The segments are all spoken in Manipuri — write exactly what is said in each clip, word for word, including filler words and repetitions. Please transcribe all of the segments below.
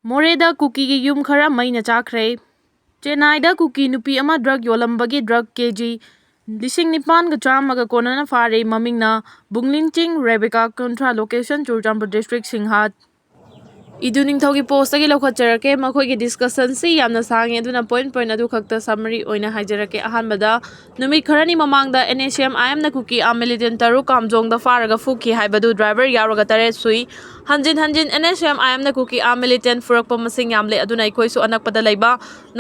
ꯃꯣꯔꯦꯗ ꯀꯨꯀꯤꯒꯤ ꯌꯨꯝ ꯈꯔ ꯃꯩꯅ ꯆꯥꯛꯈ꯭ꯔꯦ꯫ ꯆꯦꯟꯅꯥꯏꯗ ꯀꯨꯀꯤ ꯅꯨꯄꯤ ꯑꯃ ꯗ꯭ꯔꯒ ꯌꯣꯜꯂꯝꯕꯒꯤ ꯗ꯭ꯔꯒ ꯀꯦ ꯖꯤ ꯂꯤꯁꯤꯡ ꯅꯤꯄꯥꯟꯒ ꯆꯥꯝꯃꯒ ꯀꯣꯟꯅꯅ ꯐꯥꯔꯦ꯫ ꯃꯃꯤꯡꯅ ꯕꯨꯡꯂꯤꯟ ꯆꯤꯡ, ꯔꯦꯕꯤꯀꯥ ꯀꯨꯟꯊ꯭ꯔꯥ, ꯂꯣꯀꯦꯁꯟ ꯆꯨꯔꯆꯥꯟꯄꯨꯔ ꯗꯤꯁꯇ꯭ꯔꯤꯛ, ꯁꯤꯡꯍꯥꯠ꯫ ꯏꯗꯨ ꯅꯤꯡꯊꯧꯒꯤ ꯄꯣꯁꯇꯒꯤ ꯂꯧꯈꯠꯆꯔꯛꯀꯦ꯫ ꯃꯈꯣꯏꯒꯤ ꯗꯤꯁꯀꯁꯟꯁꯤ ꯌꯥꯝꯅ ꯁꯥꯡꯉꯤ, ꯑꯗꯨꯅ ꯄꯣꯏꯟ ꯄꯣꯏꯟ ꯑꯗꯨ ꯈꯛꯇ ꯁꯝꯃꯔꯤ ꯑꯣꯏꯅ ꯍꯥꯏꯖꯔꯛꯀꯦ꯫ ꯑꯍꯥꯟꯕꯗ, ꯅꯨꯃꯤꯠ ꯈꯔꯅꯤ ꯃꯃꯥꯡꯗ ꯑꯦꯟ ꯑꯦꯁ ꯑꯦꯝ ꯑꯥꯏ ꯑꯦꯝꯅ ꯀꯨꯀꯤ ꯑꯥꯔꯝ ꯃꯤꯂꯤꯇꯦꯟ ꯇꯔꯨꯛ ꯀꯥꯝꯖꯣꯡꯗ ꯐꯥꯔꯒ ꯐꯨꯈꯤ ꯍꯥꯏꯕꯗꯨ ꯗ꯭ꯔꯥꯏꯚꯔ ꯌꯥꯎꯔꯒ ꯇꯔꯦꯠ ꯁꯨꯏ꯫ ꯍꯟꯖꯤꯟ ꯍꯟꯖꯤꯟ ꯑꯦꯟ ꯑꯦꯁ ꯑꯦꯝ ꯑꯥꯏ ꯑꯦꯝꯅ ꯀꯨꯀꯤ ꯑꯥꯔꯝ ꯃꯤꯂꯤꯇꯦꯟ ꯐꯨꯔꯛꯄ ꯃꯁꯤꯡ ꯌꯥꯝꯂꯦ, ꯑꯗꯨꯅ ꯑꯩꯈꯣꯏꯁꯨ ꯑꯅꯛꯄꯗ ꯂꯩꯕ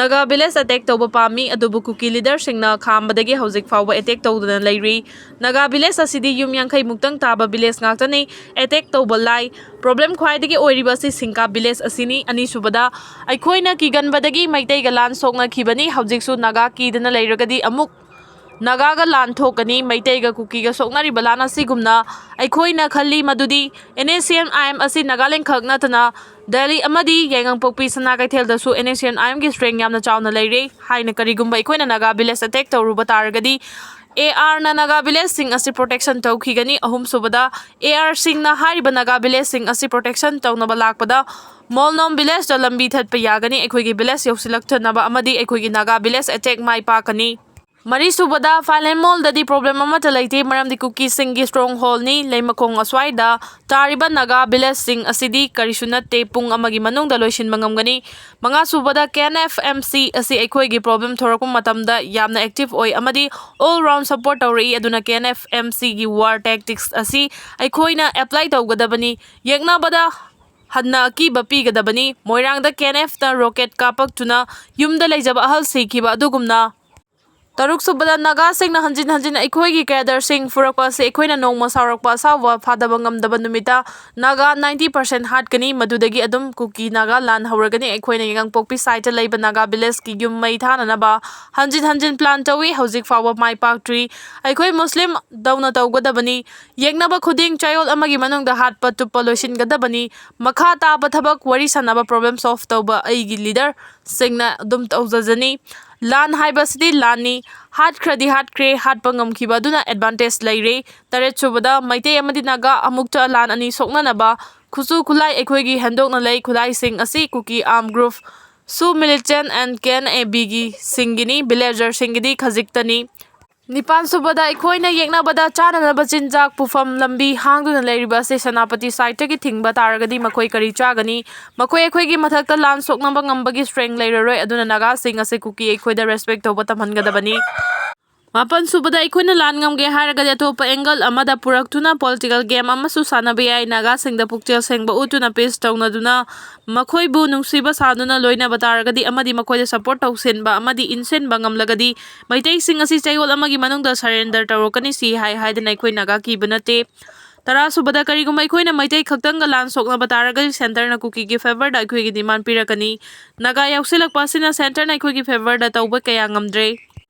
ꯅꯥꯒꯥ ꯚꯤꯂꯦꯖ ꯑꯦꯇꯦꯛ ꯇꯧꯕ ꯄꯥꯝꯃꯤ, ꯑꯗꯨꯕꯨ ꯀꯨꯀꯤ ꯂꯤꯗꯔꯁꯤꯡꯅ ꯈꯥꯝꯕꯗꯒꯤ ꯍꯧꯖꯤꯛ ꯐꯥꯎꯕ ꯑꯦꯇꯦꯛ ꯇꯧꯗꯨꯅ ꯂꯩꯔꯤ꯫ ꯅꯥꯒꯥ ꯚꯤꯂꯦꯖ ꯑꯁꯤꯗꯤ ꯌꯨꯝ ꯌꯥꯡꯈꯩ ꯃꯨꯛꯇꯪ ꯇꯥꯕ ꯚꯤꯂꯦꯖ ꯉꯥꯛꯇꯅꯤ꯫ ꯑꯦꯇꯦꯛ ꯇꯧꯕ ꯂꯥꯏ꯫ ꯄ꯭ꯔꯣꯕ꯭ꯂꯦꯝ ꯈ꯭ꯋꯥꯏꯗꯒꯤ ꯑꯣꯏꯔꯤꯕ ꯑꯁꯤ ꯁꯤꯡꯀꯥ ꯚꯤꯂꯦꯖ ꯑꯁꯤꯅꯤ꯫ ꯑꯅꯤꯁꯨꯕꯗ, ꯑꯩꯈꯣꯏꯅ ꯀꯤꯒꯟꯕꯗꯒꯤ ꯃꯩꯇꯩꯒ ꯂꯥꯟ ꯁꯣꯛꯅꯈꯤꯕꯅꯤ꯫ ꯍꯧꯖꯤꯛꯁꯨ ꯅꯥꯒꯥ ꯀꯤꯗꯅ ꯂꯩꯔꯒꯗꯤ ꯑꯃꯨꯛ ꯅꯥꯒꯥꯒ ꯂꯥꯟ ꯊꯣꯛꯀꯅꯤ꯫ ꯃꯩꯇꯩꯒ ꯀꯨꯀꯤꯒ ꯁꯣꯛꯅꯔꯤꯕ ꯂꯥꯟ ꯑꯁꯤꯒꯨꯝꯅ ꯑꯩꯈꯣꯏꯅ ꯈꯜꯂꯤ ꯃꯗꯨꯗꯤ N S M I M ꯑꯁꯤ ꯅꯥꯒꯥꯂꯦꯟ ꯈꯛ ꯅꯠꯇꯅ ꯗꯦꯜꯂꯤ ꯑꯃꯗꯤ ꯌꯥꯏꯉꯪꯄꯣꯛꯄꯤ ꯁꯅꯥ ꯀꯩꯊꯦꯜꯗꯁꯨ ꯑꯦꯟ ꯑꯦꯁ ꯑꯦꯝ ꯑꯥꯏ ꯑꯦꯝꯒꯤ ꯁ꯭ꯇꯔꯦꯡ ꯌꯥꯝꯅ ꯆꯥꯎꯅ ꯂꯩꯔꯦ꯫ ꯍꯥꯏꯅ ꯀꯔꯤꯒꯨꯝꯕ ꯑꯩꯈꯣꯏꯅ ꯅꯥꯒꯥ ꯚꯤꯂꯦꯖ ꯑꯦꯇꯦꯛ ꯇꯧꯔꯨꯕ ꯇꯥꯔꯒꯗꯤ, ꯑꯦ ꯑꯥꯔꯅ ꯅꯥꯒꯥ ꯚꯤꯂꯦꯖꯁꯤꯡ ꯑꯁꯤ ꯄ꯭ꯔꯣꯇꯦꯛꯁꯟ ꯇꯧꯈꯤꯒꯅꯤ꯫ ꯑꯍꯨꯝꯁꯨꯕꯗ, ꯑꯦ ꯑꯥꯔꯁꯤꯡꯅ ꯍꯥꯏꯔꯤꯕ ꯅꯥꯒꯥ ꯚꯤꯂꯦꯖꯁꯤꯡ ꯑꯁꯤ ꯄ꯭ꯔꯣꯇꯦꯛꯁꯟ ꯇꯧꯅꯕ ꯂꯥꯛꯄꯗ ꯃꯣꯜꯅꯣꯝ ꯚꯤꯂꯦꯖꯇ ꯂꯝꯕꯤ ꯊꯠꯄ ꯌꯥꯒꯅꯤ꯫ ꯑꯩꯈꯣꯏꯒꯤ ꯚꯤꯂꯦꯖ ꯌꯧꯁꯤꯜꯂꯛꯇꯅꯕ ꯑꯃꯗꯤ ꯑꯩꯈꯣꯏꯒꯤ ꯅꯥꯒꯥ ꯚꯤꯂꯦꯖ ꯑꯦꯇꯦꯛ ꯃꯥꯏ ꯄꯥꯛꯀꯅꯤ꯫ ꯃꯔꯤꯁꯨꯕꯗ, ꯐꯥꯏꯂꯦꯟ ꯃꯣꯜꯗꯗꯤ ꯄ꯭ꯔꯣꯕ꯭ꯂꯦꯝ ꯑꯃꯠꯇ ꯂꯩꯇꯦ, ꯃꯔꯝꯗꯤ ꯀꯨꯀꯤꯁꯤꯡꯒꯤ ꯁ꯭ꯇꯔꯣꯡ ꯍꯣꯜꯅꯤ꯫ ꯂꯩꯃꯈꯣꯡ ꯑꯁ꯭ꯋꯥꯏꯗ ꯇꯥꯔꯤꯕ ꯅꯥꯒꯥ ꯚꯤꯂꯦꯖꯁꯤꯡ ꯑꯁꯤꯗꯤ ꯀꯔꯤꯁꯨ ꯅꯠꯇꯦ, ꯄꯨꯡ ꯑꯃꯒꯤ ꯃꯅꯨꯡꯗ ꯂꯣꯏꯁꯤꯟꯕ ꯉꯝꯒꯅꯤ꯫ ꯃꯉꯥꯁꯨꯕꯗ, ꯀꯦ ꯑꯦꯟ ꯑꯦꯐ ꯑꯦꯝ ꯁꯤ ꯑꯁꯤ ꯑꯩꯈꯣꯏꯒꯤ ꯄ꯭ꯔꯣꯕ꯭ꯂꯦꯝ ꯊꯣꯔꯛꯄ ꯃꯇꯝꯗ ꯌꯥꯝꯅ ꯑꯦꯛꯇꯤꯚ ꯑꯣꯏ ꯑꯃꯗꯤ ꯑꯣꯜ ꯔꯥꯎꯟ ꯁꯄꯣꯔꯠ ꯇꯧꯔꯛꯏ, ꯑꯗꯨꯅ ꯀꯦ ꯑꯦꯟ ꯑꯦꯐ ꯑꯦꯝ ꯁꯤꯒꯤ ꯋꯥꯔ ꯇꯦꯛꯇꯤꯛꯁ ꯑꯁꯤ ꯑꯩꯈꯣꯏꯅ ꯑꯦꯄ꯭ꯂꯥꯏ ꯇꯧꯒꯗꯕꯅꯤ꯫ ꯌꯦꯛꯅꯕꯗ ꯍꯟꯅ ꯑꯀꯤꯕ ꯄꯤꯒꯗꯕꯅꯤ꯫ ꯃꯣꯏꯔꯥꯡꯗ ꯀꯦ ꯑꯦꯟ ꯑꯦꯐꯅ ꯔꯣꯀꯦꯠ ꯀꯥꯞꯄꯛꯇꯨꯅ ꯌꯨꯝꯗ ꯂꯩꯖꯕ ꯑꯍꯜ ꯁꯤꯈꯤꯕ ꯑꯗꯨꯒꯨꯝꯅ꯫ ꯇꯔꯨꯛꯁꯨꯕꯗ, ꯅꯥꯒꯥꯁꯤꯡꯅ ꯍꯟꯖꯤꯟ ꯍꯟꯖꯤꯟ ꯑꯩꯈꯣꯏꯒꯤ ꯀꯦꯗꯔꯁꯤꯡ ꯐꯨꯔꯛꯄ ꯑꯁꯤ ꯑꯩꯈꯣꯏꯅ ꯅꯣꯡꯃ ꯁꯥꯎꯔꯛꯄ ꯑꯁꯥꯎꯕ ꯐꯥꯗꯕ ꯉꯝꯗꯕ ꯅꯨꯃꯤꯠꯇ ꯅꯥꯒꯥ ꯅꯥꯏꯟꯇꯤ ꯄꯥꯔꯁꯦꯟ ꯍꯥꯠꯀꯅꯤ꯫ ꯃꯗꯨꯗꯒꯤ ꯑꯗꯨꯝ ꯀꯨꯀꯤ ꯅꯥꯒꯥ ꯂꯥꯟ ꯍꯧꯔꯒꯅꯤ꯫ ꯑꯩꯈꯣꯏꯅ ꯌꯥꯏꯉꯪꯄꯣꯛꯄꯤ ꯁꯥꯏꯠꯇ ꯂꯩꯕ ꯅꯥꯒꯥ ꯚꯤꯂꯦꯖꯀꯤ ꯌꯨꯝ ꯃꯩ ꯊꯥꯅꯅꯕ ꯍꯟꯖꯤꯟ ꯍꯟꯖꯤꯟ ꯄ꯭ꯂꯥꯟ ꯇꯧꯏ, ꯍꯧꯖꯤꯛ ꯐꯥꯎꯕ ꯃꯥꯏ ꯄꯥꯛꯇ꯭ꯔꯤ꯫ ꯑꯩꯈꯣꯏ ꯃꯨꯁꯂꯤꯝ ꯗꯧꯅ ꯇꯧꯒꯗꯕꯅꯤ꯫ ꯌꯦꯛꯅꯕ ꯈꯨꯗꯤꯡ ꯆꯌꯣꯜ ꯑꯃꯒꯤ ꯃꯅꯨꯡꯗ ꯍꯥꯠꯄ ꯇꯨꯞꯄ ꯂꯣꯏꯁꯤꯟꯒꯗꯕꯅꯤ꯫ ꯃꯈꯥ ꯇꯥꯕ ꯊꯕꯛ ꯋꯥꯔꯤ ꯁꯥꯟꯅꯕ, ꯄ꯭ꯔꯣꯕ꯭ꯂꯦꯝ ꯁꯣꯜꯚ ꯇꯧꯕ ꯑꯩꯒꯤ ꯂꯤꯗꯔꯁꯤꯡꯅ ꯑꯗꯨꯝ ꯇꯧꯖꯖꯅꯤ꯫ ꯂꯥꯟ ꯍꯥꯏꯕꯁꯤꯗꯤ ꯂꯥꯟꯅꯤ꯫ ꯍꯥꯠꯈ꯭ꯔꯗꯤ ꯍꯥꯠꯈ꯭ꯔꯦ, ꯍꯥꯠꯄ ꯉꯝꯈꯤꯕ ꯑꯗꯨꯅ ꯑꯦꯗꯚꯥꯟꯇꯦꯖ ꯂꯩꯔꯦ꯫ ꯇꯔꯦꯠꯁꯨꯕꯗ, ꯃꯩꯇꯩ ꯑꯃꯗꯤ ꯅꯥꯒꯥ ꯑꯃꯨꯛꯇ ꯂꯥꯟ ꯑꯅꯤ ꯁꯣꯛꯅꯅꯕ ꯈꯨꯠꯁꯨ ꯈꯨꯠꯂꯥꯏ ꯑꯩꯈꯣꯏꯒꯤ ꯍꯦꯟꯗꯣꯛꯅ ꯂꯩ꯫ ꯈꯨꯠꯂꯥꯏꯁꯤꯡ ꯑꯁꯤ Kuki Armed Group, Su Militant and K N A B ꯒꯤ ꯁꯤꯡꯒꯤꯅꯤ, villager ꯁꯤꯡꯒꯤꯗꯤ ꯈꯖꯤꯛꯇꯅꯤ꯫ ꯅꯤꯄꯥꯟ ꯁꯨꯕꯗ, ꯑꯩꯈꯣꯏꯅ ꯌꯦꯛꯅꯕꯗ ꯆꯥꯅꯅꯕ ꯆꯤꯟꯖꯥꯛ ꯄꯨꯐꯝ ꯂꯝꯕꯤ ꯍꯥꯡꯗꯨꯅ ꯂꯩꯔꯤꯕ ꯑꯁꯤ ꯁꯦꯅꯥꯄꯇꯤ side ꯇꯒꯤ ꯊꯤꯡꯕ ꯇꯥꯔꯒꯗꯤ ꯃꯈꯣꯏ ꯀꯔꯤ ꯆꯥꯒꯅꯤ? ꯃꯈꯣꯏ ꯑꯩꯈꯣꯏꯒꯤ ꯃꯊꯛꯇ ꯂꯥꯟ ꯁꯣꯛꯅꯕ ꯉꯝꯕꯒꯤ strength ꯂꯩꯔꯔꯣꯏ꯫ ꯑꯗꯨꯅ ꯅꯥꯒꯥꯁꯤꯡ ꯑꯁꯤ ꯀꯨꯀꯤ ꯑꯩꯈꯣꯏꯗ respect ꯇꯧꯕ ꯇꯝꯍꯟꯒꯗꯕꯅꯤ꯫ ꯃꯥꯄꯟ ꯁꯨꯕꯗ, ꯑꯩꯈꯣꯏꯅ ꯂꯥꯟ ꯉꯝꯒꯦ ꯍꯥꯏꯔꯒꯗꯤ ꯑꯇꯣꯞꯄ angle ꯑꯃꯗ ꯄꯨꯔꯛꯇꯨꯅ political game ꯑꯃꯁꯨ ꯁꯥꯟꯅꯕ ꯌꯥꯏ꯫ ꯅꯥꯒꯥꯁꯤꯡꯗ ꯄꯨꯛꯆꯦꯜ ꯁꯦꯡꯕ ꯎꯠꯇꯨꯅ peace ꯇꯧꯅꯗꯨꯅ ꯃꯈꯣꯏꯕꯨ ꯅꯨꯡꯁꯤꯕ ꯁꯥꯗꯨꯅ ꯂꯣꯏꯅꯕ ꯇꯥꯔꯒꯗꯤ ꯑꯃꯗꯤ ꯃꯈꯣꯏꯗ support ꯇꯧꯁꯤꯟꯕ ꯑꯃꯗꯤ ꯏꯟꯁꯤꯟꯕ ꯉꯝꯂꯒꯗꯤ ꯃꯩꯇꯩꯁꯤꯡ ꯑꯁꯤ ꯆꯌꯣꯜ ꯑꯃꯒꯤ ꯃꯅꯨꯡꯗ surrender ꯇꯧꯔꯛꯀꯅꯤ꯫ ꯁꯤ ꯍꯥꯏ ꯍꯥꯏꯗꯅ ꯑꯩꯈꯣꯏ ꯅꯥꯒꯥ ꯀꯤꯕ ꯅꯠꯇꯦ꯫ ꯇꯔꯥ ꯁꯨꯕꯗ, ꯀꯔꯤꯒꯨꯝꯕ ꯑꯩꯈꯣꯏꯅ ꯃꯩꯇꯩ ꯈꯛꯇꯪꯒ ꯂꯥꯟ ꯁꯣꯛꯅꯕ ꯇꯥꯔꯒꯗꯤ centre ꯅ ꯀꯨꯀꯤꯒꯤ favour ꯗ ꯑꯩꯈꯣꯏꯒꯤ demand ꯄꯤꯔꯛꯀꯅꯤ꯫ ꯅꯥꯒꯥ ꯌꯥꯎꯁꯤꯜꯂꯛꯄ ꯑꯁꯤꯅ centre ꯅ ꯑꯩꯈꯣꯏꯒꯤ favour ꯗ ꯇꯧꯕ ꯀꯌꯥ ꯉꯝꯗ꯭ꯔꯦ꯫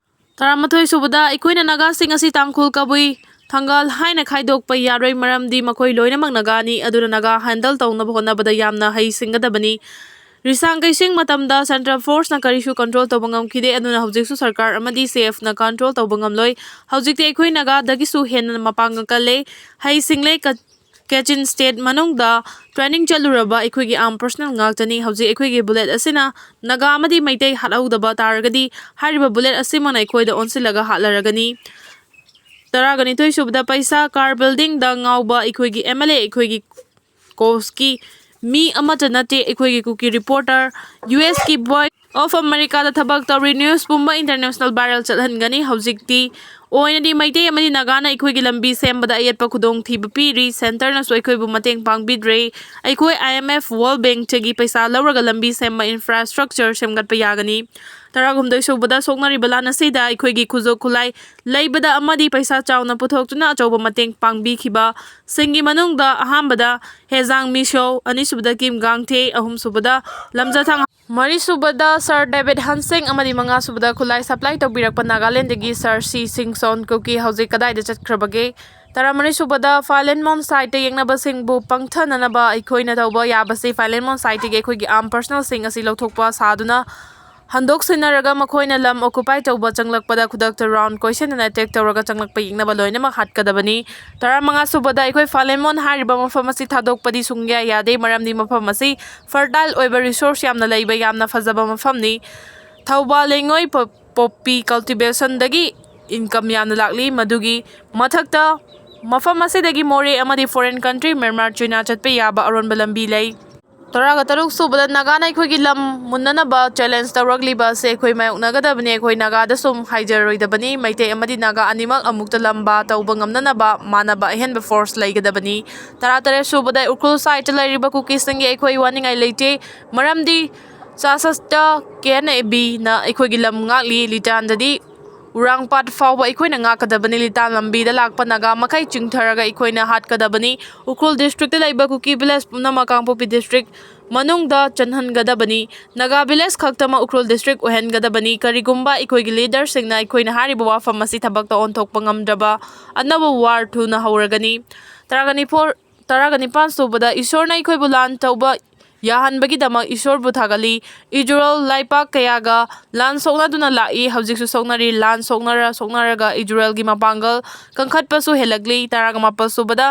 ꯇꯔꯥꯃꯥꯊꯣꯏ ꯁꯨꯕꯗ, ꯑꯩꯈꯣꯏꯅ ꯅꯥꯒꯥꯁꯤꯡ ꯑꯁꯤ ꯇꯥꯡꯈꯨꯜ, ꯀꯕꯨꯏ, ꯊꯪꯒꯥꯜ ꯍꯥꯏꯅ ꯈꯥꯏꯗꯣꯛꯄ ꯌꯥꯔꯣꯏ, ꯃꯔꯝꯗꯤ ꯃꯈꯣꯏ ꯂꯣꯏꯅꯃꯛ ꯅꯥꯒꯥꯅꯤ꯫ ꯑꯗꯨꯅ ꯅꯥꯒꯥ handle ꯇꯧꯅꯕ ꯍꯣꯠꯅꯕꯗ ꯌꯥꯝꯅ ꯍꯩꯁꯤꯡꯒꯗꯕꯅꯤ꯫ ꯔꯤꯁꯥꯡ ꯀꯩꯁꯤꯡ ꯃꯇꯝꯗ central force ꯅ ꯀꯔꯤꯁꯨ control ꯇꯧꯕ ꯉꯝꯈꯤꯗꯦ, ꯑꯗꯨꯅ ꯍꯧꯖꯤꯛꯁꯨ ꯁꯔꯀꯥꯔ ꯑꯃꯗꯤ C F ꯅ control ꯇꯧꯕ ꯉꯝꯂꯣꯏ꯫ ꯍꯧꯖꯤꯛꯇꯤ ꯑꯩꯈꯣꯏ ꯅꯥꯒꯥꯗꯒꯤꯁꯨ ꯍꯦꯟꯅ ꯃꯄꯥꯡꯒꯜ ꯀꯜꯂꯦ, ꯍꯩꯁꯤꯡꯂꯦ꯫ ꯀ-, Kachin state ꯃꯅꯨꯡꯗ training ꯆꯠꯂꯨꯔꯕ ꯑꯩꯈꯣꯏꯒꯤ armed personnel ꯉꯥꯛꯇꯅꯤ꯫ ꯍꯧꯖꯤꯛ ꯑꯩꯈꯣꯏꯒꯤ bullet ꯑꯁꯤꯅ ꯅꯥꯒꯥ ꯑꯃꯗꯤ ꯃꯩꯇꯩ ꯍꯥꯠꯍꯧꯗꯕ ꯇꯥꯔꯒꯗꯤ ꯍꯥꯏꯔꯤꯕ bullet ꯑꯁꯤꯃꯛꯅ ꯑꯩꯈꯣꯏꯗ ꯑꯣꯟꯁꯤꯜꯂꯒ ꯍꯥꯠꯂꯔꯒꯅꯤ꯫ ꯇꯔꯥꯒ ꯅꯤꯊꯣꯏ ꯁꯨꯕꯗ, ꯄꯩꯁꯥ car building ꯗ ꯉꯥꯎꯕ ꯑꯩꯈꯣꯏꯒꯤ M L A, ꯑꯩꯈꯣꯏꯒꯤ cause ꯀꯤ ꯃꯤ ꯑꯃꯠꯇ ꯅꯠꯇꯦ, ꯑꯩꯈꯣꯏꯒꯤ ꯀꯨꯀꯤ reporter, U S ꯀꯤ Voice of America ꯗ ꯊꯕꯛ ꯇꯧꯔꯤ, news ꯄꯨꯝꯕ international viral ꯆꯠꯍꯟꯒꯅꯤ꯫ ꯍꯧꯖꯤꯛꯇꯤ ꯑꯣꯏꯅꯗꯤ ꯃꯩꯇꯩ ꯑꯃꯗꯤ ꯅꯥꯒꯥꯅ ꯑꯩꯈꯣꯏꯒꯤ ꯂꯝꯕꯤ ꯁꯦꯝꯕꯗ ꯑꯌꯦꯠꯄ ꯈꯨꯗꯣꯡꯊꯤꯕ ꯄꯤꯔꯤ꯫ Centre ꯅꯁꯨ ꯑꯩꯈꯣꯏꯕꯨ ꯃꯇꯦꯡ ꯄꯥꯡꯕꯤꯗ꯭ꯔꯦ꯫ ꯑꯩꯈꯣꯏ I M F, World Bank ꯇꯒꯤ ꯄꯩꯁꯥ ꯂꯧꯔꯒ ꯂꯝꯕꯤ ꯁꯦꯝꯕ, infrastructure ꯁꯦꯝꯒꯠꯄ ꯌꯥꯒꯅꯤ꯫ ꯇꯔꯥꯍꯨꯝꯗꯣꯏ ꯁꯨꯕꯗ, ꯁꯣꯛꯅꯔꯤꯕ ꯂꯥꯟ ꯑꯁꯤꯗ ꯑꯩꯈꯣꯏꯒꯤ ꯈꯨꯠꯁꯨ ꯈꯨꯠꯂꯥꯏ ꯂꯩꯕꯗ ꯑꯃꯗꯤ ꯄꯩꯁꯥ ꯆꯥꯎꯅ ꯄꯨꯊꯣꯛꯇꯨꯅ ꯑꯆꯧꯕ ꯃꯇꯦꯡ ꯄꯥꯡꯕꯤꯈꯤꯕ ꯁꯤꯡꯒꯤ ꯃꯅꯨꯡꯗ ꯑꯍꯥꯟꯕꯗ ꯍꯦꯖꯥꯡ ꯃꯤꯁꯣ, ꯑꯅꯤꯁꯨꯕꯗ ꯀꯤꯝ ꯒꯥꯡꯊꯦ, ꯑꯍꯨꯝꯁꯨꯕꯗ ꯂꯝꯖꯥꯊꯥꯡ, ꯃꯔꯤꯁꯨꯕꯗ Sir David Hansing ꯑꯃꯗꯤ ꯃꯉꯥꯁꯨꯕꯗ ꯈꯨꯠꯂꯥꯏ supply ꯇꯧꯕꯤꯔꯛꯄ ꯅꯥꯒꯥꯂꯦꯟꯗꯒꯤ Sir ꯁꯤ ꯁꯤꯡꯁꯣꯟ꯫ ꯀꯨꯀꯤ ꯍꯧꯖꯤꯛ ꯀꯗꯥꯏꯗ ꯆꯠꯈ꯭ꯔꯕꯒꯦ? ꯇꯔꯥꯃꯔꯤꯁꯨꯕꯗ, ꯐꯥꯏꯂꯦꯟꯃꯣꯟ side ꯇ ꯌꯦꯛꯅꯕꯁꯤꯡꯕꯨ ꯄꯪꯊꯅꯅꯕ ꯑꯩꯈꯣꯏꯅ ꯇꯧꯕ ꯌꯥꯕꯁꯤ ꯐꯥꯏꯂꯦꯟꯃꯣꯟ side ꯇꯒꯤ ꯑꯩꯈꯣꯏꯒꯤ armed personnel ꯁꯤꯡ ꯑꯁꯤ ꯂꯧꯊꯣꯛꯄ ꯁꯥꯗꯨꯅ ꯍꯟꯗꯣꯛ ꯁꯤꯟꯅꯔꯒ ꯃꯈꯣꯏꯅ ꯂꯝ occupy ꯇꯧꯕ ꯆꯪꯂꯛꯄꯗ ꯈꯨꯗꯛꯇ round ꯀꯣꯏꯁꯟꯗꯅ attack ꯇꯧꯔꯒ ꯆꯪꯂꯛꯄ ꯌꯦꯛꯅꯕ ꯂꯣꯏꯅꯃꯛ ꯍꯥꯠꯀꯗꯕꯅꯤ꯫ ꯇꯔꯥꯃꯉꯥ ꯁꯨꯕꯗ ꯑꯩꯈꯣꯏ ꯐꯥꯂꯦꯃꯣꯟ ꯍꯥꯏꯔꯤꯕ ꯃꯐꯝ ꯑꯁꯤ ꯊꯥꯗꯣꯛꯄꯗꯤ ꯁꯨꯡꯌꯥ ꯌꯥꯗꯦ, ꯃꯔꯝꯗꯤ ꯃꯐꯝ ꯑꯁꯤ fertile ꯑꯣꯏꯕ resource ꯌꯥꯝꯅ ꯂꯩꯕ ꯌꯥꯝꯅ ꯐꯖꯕ ꯃꯐꯝꯅꯤ꯫ ꯊꯧꯕꯥꯜ ꯂꯩꯉꯣꯏ ꯄꯣ-, poppy cultivation ꯗꯒꯤ income ꯌꯥꯝꯅ ꯂꯥꯛꯂꯤ꯫ ꯃꯗꯨꯒꯤ ꯃꯊꯛꯇ ꯃꯐꯝ ꯑꯁꯤꯗꯒꯤ ꯃꯣꯔꯦ ꯑꯃꯗꯤ foreign country ꯃ꯭ꯌꯥꯟꯃꯥꯔ, ꯆꯤꯅꯥ ꯆꯠꯄ ꯌꯥꯕ ꯑꯔꯣꯟꯕ ꯂꯝꯕꯤ ꯂꯩ꯫ ꯇꯔꯥꯒ ꯇꯔꯨꯛ ꯁꯨꯕꯗ ꯅꯥꯒꯥꯅ ꯑꯩꯈꯣꯏꯒꯤ ꯂꯝ ꯃꯨꯟꯅꯅꯕ challenge ꯇꯧꯔꯛꯂꯤꯕ ꯑꯁꯤ ꯑꯩꯈꯣꯏ ꯃꯥꯌꯣꯛꯅꯒꯗꯕꯅꯤ꯫ ꯑꯩꯈꯣꯏ ꯅꯥꯒꯥꯗ ꯁꯨꯝ ꯍꯥꯏꯖꯔꯣꯏꯗꯕꯅꯤ꯫ ꯃꯩꯇꯩ ꯑꯃꯗꯤ ꯅꯥꯒꯥ ꯑꯅꯤꯃꯛ ꯑꯃꯨꯛꯇ ꯂꯝꯕꯥ ꯇꯧꯕ ꯉꯝꯅꯅꯕ ꯃꯥꯟꯅꯕ ꯑꯍꯦꯟꯕ force ꯂꯩꯒꯗꯕꯅꯤ꯫ ꯇꯔꯥꯇꯔꯦꯠ ꯁꯨꯕꯗ ꯎꯈ꯭ꯔꯨꯜ side ꯇ ꯂꯩꯔꯤꯕ ꯀꯨꯀꯤꯁꯤꯡꯒꯤ ꯑꯩꯈꯣꯏ ꯋꯥꯅꯤꯡꯉꯥꯏ ꯂꯩꯇꯦ, ꯃꯔꯝꯗꯤ ꯆꯥꯁꯁꯇ ꯀꯦ ꯑꯦꯟ ꯑꯦ ꯕꯤꯅ ꯑꯩꯈꯣꯏꯒꯤ ꯂꯝ ꯉꯥꯛꯂꯤ꯫ ꯂꯤꯇꯥꯟꯗꯗꯤ ꯎꯔꯥꯡꯄꯥꯠ ꯐꯥꯎꯕ ꯑꯩꯈꯣꯏꯅ ꯉꯥꯛꯀꯗꯕꯅꯤ꯫ ꯂꯤꯇꯥꯟ ꯂꯝꯕꯤꯗ ꯂꯥꯛꯄ ꯅꯥꯒꯥ ꯃꯈꯩ ꯆꯤꯡꯊꯔꯒ ꯑꯩꯈꯣꯏꯅ ꯍꯥꯠꯀꯗꯕꯅꯤ꯫ ꯎꯈ꯭ꯔꯨꯜ district ꯇ ꯂꯩꯕ ꯀꯨꯀꯤ village ꯄꯨꯝꯅꯃꯛ ꯀꯥꯡꯄꯣꯛꯄꯤ district ꯃꯅꯨꯡꯗ ꯆꯪꯍꯟꯒꯗꯕꯅꯤ꯫ ꯅꯥꯒꯥ village ꯈꯛꯇꯃꯛ ꯎꯈ꯭ꯔꯨꯜ district ꯑꯣꯏꯍꯟꯒꯗꯕꯅꯤ꯫ ꯀꯔꯤꯒꯨꯝꯕ ꯑꯩꯈꯣꯏꯒꯤ leader ꯁꯤꯡꯅ ꯑꯩꯈꯣꯏꯅ ꯍꯥꯏꯔꯤꯕ ꯋꯥꯐꯝ ꯑꯁꯤ ꯊꯕꯛꯇ ꯑꯣꯟꯊꯣꯛꯄ ꯉꯝꯗ꯭ꯔꯕ ꯑꯅꯧꯕ war ꯊꯨꯅ ꯍꯧꯔꯒꯅꯤ꯫ ꯇꯔꯥꯒ ꯅꯤꯄꯥꯟ, ꯇꯔꯥꯒ ꯅꯤꯄꯥꯟ ꯁꯨꯕꯗ ꯏꯁꯣꯔꯅ ꯑꯩꯈꯣꯏꯕꯨ ꯂꯥꯟ ꯇꯧꯕ ꯌꯥꯍꯟꯕꯒꯤꯗꯃꯛ ꯏꯁꯣꯔꯕꯨ ꯊꯥꯒꯠꯂꯤ꯫ ꯏꯖꯔꯦꯜ ꯂꯩꯄꯥꯛ ꯀꯌꯥꯒ ꯂꯥꯟ ꯁꯣꯛꯅꯗꯨꯅ ꯂꯥꯛꯏ, ꯍꯧꯖꯤꯛꯁꯨ ꯁꯣꯛꯅꯔꯤ꯫ ꯂꯥꯟ ꯁꯣꯛꯅꯔ ꯁꯣꯛꯅꯔꯒ ꯏꯖꯔꯦꯜꯒꯤ ꯃꯄꯥꯡꯒꯜ ꯀꯟꯈꯠꯄꯁꯨ ꯍꯦꯜꯂꯛꯂꯤ꯫ ꯇꯔꯥꯒ ꯃꯥꯄꯟ ꯁꯨꯕꯗ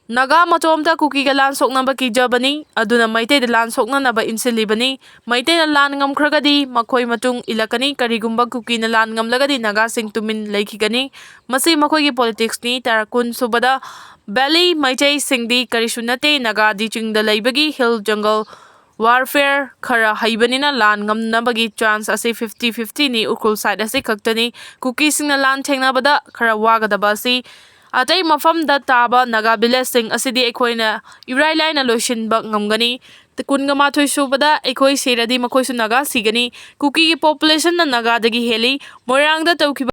ꯅꯥꯒꯥ ꯃꯇꯣꯝꯇ ꯀꯨꯀꯤꯒ ꯂꯥꯟ ꯁꯣꯛꯅꯕ ꯀꯤꯖꯕꯅꯤ, ꯑꯗꯨꯅ ꯃꯩꯇꯩꯗ ꯂꯥꯟ ꯁꯣꯛꯅꯅꯕ ꯏꯟꯁꯤꯜꯂꯤꯕꯅꯤ꯫ ꯃꯩꯇꯩꯅ ꯂꯥꯟ ꯉꯝꯈ꯭ꯔꯒꯗꯤ ꯃꯈꯣꯏ ꯃꯇꯨꯡ ꯏꯜꯂꯛꯀꯅꯤ, ꯀꯔꯤꯒꯨꯝꯕ ꯀꯨꯀꯤꯅ ꯂꯥꯟ ꯉꯝꯂꯒꯗꯤ ꯅꯥꯒꯥꯁꯤꯡ ꯇꯨꯃꯤꯟ ꯂꯩꯈꯤꯒꯅꯤ꯫ ꯃꯁꯤ ꯃꯈꯣꯏꯒꯤ politics ꯅꯤ꯫ ꯇꯔꯥ, ꯀꯨꯟ ꯁꯨꯕꯗ valley ꯃꯩꯇꯩꯁꯤꯡꯗꯤ ꯀꯔꯤꯁꯨ ꯅꯠꯇꯦ, ꯅꯥꯒꯥꯗꯤ ꯆꯤꯡꯗ ꯂꯩꯕꯒꯤ hill jungle warfare ꯈꯔ ꯍꯩꯕꯅꯤꯅ ꯂꯥꯟ ꯉꯝꯅꯕꯒꯤ chance ꯑꯁꯤ fifty fifty ꯅꯤ꯫ ꯎꯈ꯭ꯔꯨꯜ side ꯑꯁꯤ ꯈꯛꯇꯅꯤ꯫ ꯀꯨꯀꯤꯁꯤꯡꯅ ꯂꯥꯟ ꯊꯦꯡꯅꯕꯗ ꯈꯔ ꯋꯥꯒꯗꯕ ꯑꯁꯤ ꯑꯇꯩ ꯃꯐꯝꯗ ꯇꯥꯕ ꯅꯥꯒꯥ village ꯁꯤꯡ ꯑꯁꯤꯗꯤ ꯑꯩꯈꯣꯏꯅ ꯏꯔꯥꯏ ꯂꯥꯏꯅ ꯂꯣꯏꯁꯤꯟꯕ ꯉꯝꯒꯅꯤ꯫ ꯀꯨꯟꯒ ꯃꯥꯊꯣꯏ ꯁꯨꯕꯗ ꯑꯩꯈꯣꯏ ꯁꯤꯔꯗꯤ ꯃꯈꯣꯏꯁꯨ ꯅꯥꯒꯥ ꯁꯤꯒꯅꯤ꯫ ꯀꯨꯀꯤꯒꯤ population ꯅ ꯅꯥꯒꯥꯗꯒꯤ ꯍꯦꯜꯂꯤ꯫ ꯃꯣꯏꯔꯥꯡꯗ ꯇꯧꯈꯤꯕ